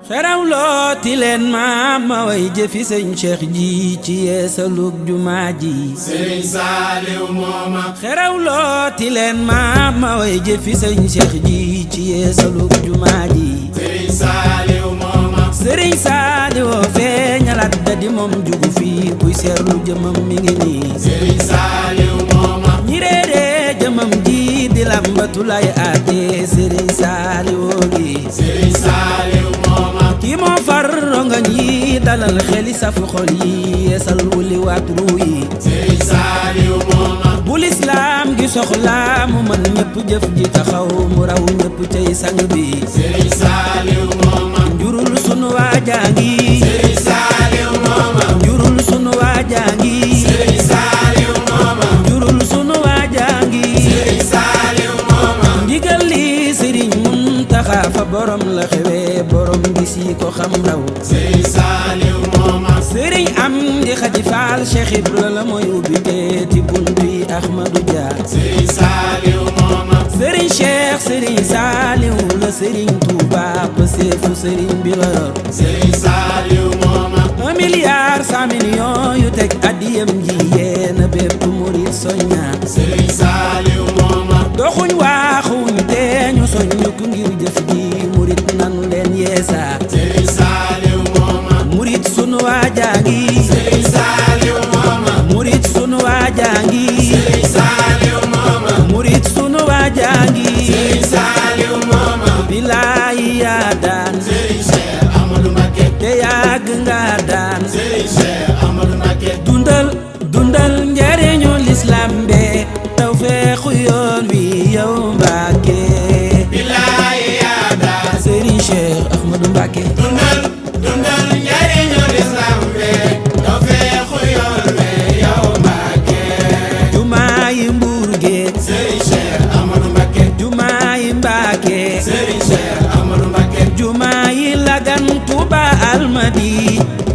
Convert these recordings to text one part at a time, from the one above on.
xerawlooti leen ma way jëfi sëñ Cheikh ji ci yeesalug jumaa ji Sëriñ Saaliw mooma xerawlooti leen ma way jëfi sëñ Cheikh ji ci yeesalug jumaa ji Sëriñ Saaliw mooma Sëriñ Saaliw feeñalaat da di moom jugu fii kuy seerlu jëmam mi ngi nii Sëriñ Saaliw mooma ñi réere jëmam ji di lambatu lay aate Sëriñ Saaliw gi Sëriñ Saaliw mooma kii moo far rongañ yi dalal xeli safu xol yi yeesal wuli waat ruu yi Sëriñ Saaliw mooma bu lislaam gi soxlaa mu mën ñëpp jëf ji taxaw mu raw ñëpp tey sang bi Sëriñ Saaliw mooma njurul sunu waajaa ngi Sëriñ Saaliw mooma njurul sunu waajaa ngi Sëriñ Saaliw mooma njurul sunu waajaa ngi Sëriñ Saaliw mooma ndigal li Sëriñ Muntaxa fa borom la xewee borom gis yi ko xam raw Sëriñ Saaliw mooma Sëriñ Amdi Xadi Faal Cheikh Ibra la mooy ubbi teeti buntu yi Ahmadu Dia Sëriñ Saaliw mooma Sëriñ Cheikh Sëriñ Saaliw la Sëriñ Tuuba pëseefu Sëriñ bi la yor Sëriñ Saaliw mooma 1 milliard 100 millions yu teg addiyam ji yéena bépp murit soñña Sëriñ Saaliw mooma doxuñ waaxuñ teeñu soññu ku ngir jëf ji murit nanu leen yeesa Sëriñ Saaliw mooma murit sunu waajaa ngi Sëriñ Saaliw mooma murit sunu waajaa ngi Sëriñ Saaliw mooma murit sunu waajaa ngi Sëriñ Saaliw mooma bilaay yaa daan Sëriñ Cheikh Amadou Mbacké te yàgg nga daan Sëriñ Cheikh Amadou Mbacké dundal njariñu lislaam be taw feexu yoon wi yow Mbàkke bilaay yaa daan Sëriñ Cheikh Ahmadou Mbàkke dundal njariñu lislaam be taw feexu yoon we yow Mbacké jumaa yi Mbuur géej Sëriñ Cheikh Amadou Mbacké jumaa yi Mbàkke Sëriñ Cheikh Amadou Mbacké jumaa yi Lagan Tuuba Almadi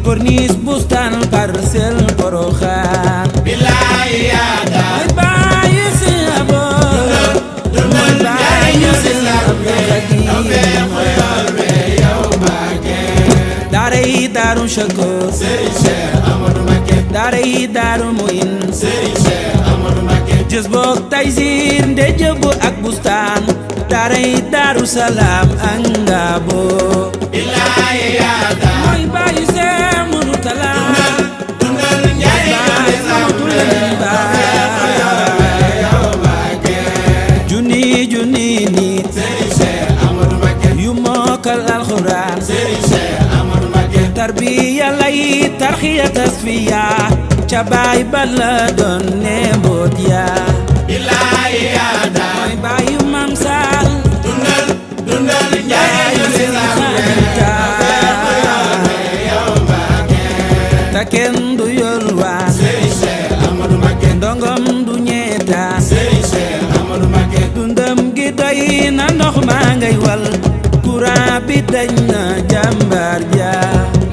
Corniche Bustaan Parcelles Poroxaan bilaay yaa daan mooy baayu si abo dundal njariñu lislaam be taw feexu yoon we yow Mbacké daara yi Daaru Shakoor Sëriñ Cheikh Amadou Mbacké daara yi Daaru Muin Sëriñ Cheikh Amadou Mbacké jës boog Taysiir nde jëbb ak bustaan daara yi Daaru Salaam ak Ngabo bilaay yaa daan mooy baayu see Muru Tala dundal njariñu lislaam be taw feexu yoon we yow Mbacké junni nit Sëriñ Cheikh Amadou Mbacké yu mokkal alxuraan Sëriñ Cheikh Amadou Mbacké tarbiya lay tarxiya tasfiya ca baay bala doon ne mboot ya bilaay yaa daan mooy baayu Mam Sall dundal njariñu lislaam be taw feexu yoon we yow Mbacké ta kenn du yor waa Sëriñ Cheikh Amadou Mbacké ndongom du ñeetaan Sëriñ Cheikh Amadou Mbacké dundam gi doy na ndox maa ngay wal courant bi dañ na jàmbaar ja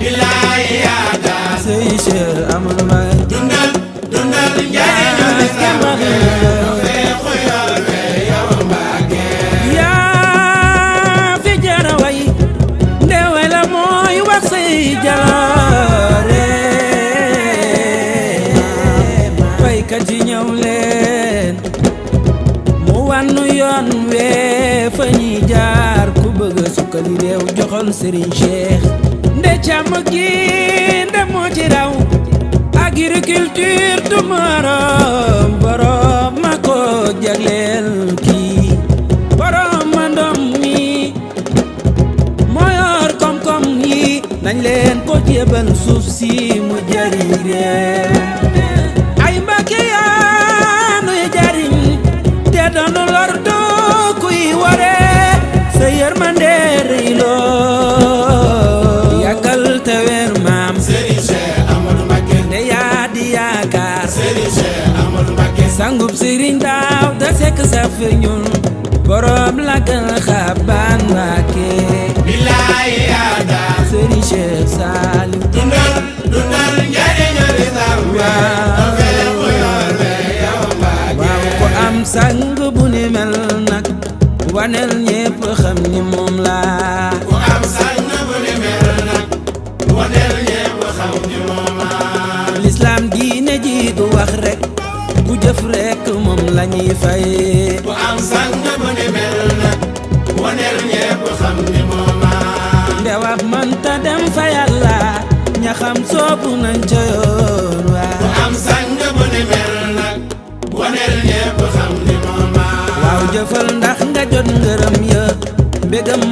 bilaay yaa daan Sëriñ Cheikh Amadou Mbacké dundal njariñu lislaam be taw feexu yoon we yow Mbacké yaa fi jara way ndewe la mooy wax say jaloore waykat yi ñëw leen mu wannu yoon wee fa ñuy jaar ku bëgg a sukkali réew joxol Serigne Cheikh nde càmm gi nde moo ci raw agriculture du morom borom ma ko jagleel kii borom ma ndom mi moo yor koom-koom yi nañ leen ko jébal suuf si mu jariñ réew ay Mbàkke yaa nuy jariñ te doonu lor doo kuy ware sa yërmande rëy loo yàggal te weer maam Sëriñ Cheikh Amadou Mbacké ne yaa di yaakaar Sëriñ Cheikh Amadou Mbacké sangub Sëriñ daaw da sekk sa fi ñun borom la gën xabaan Mbàkke bilaay yaa daan Sëriñ Cheikh Saaliw dundal njariñu lislaam be taw feexu yoon we yow Mbacké waaw ko am sang bu ni mel nag wanel ñépp xam ni moom la ku am sang bu ni lañuy fay bu am sang bu ni mel nag waneel ñépp xam ni mooma nde wax mënta dem fa yàlla ña xam soobu nañ ca yoon waa bu am sang bu ni mel nag waneel ñépp xam ni mooma waaw jëfal ndax nga jot ngërëm ya mbégam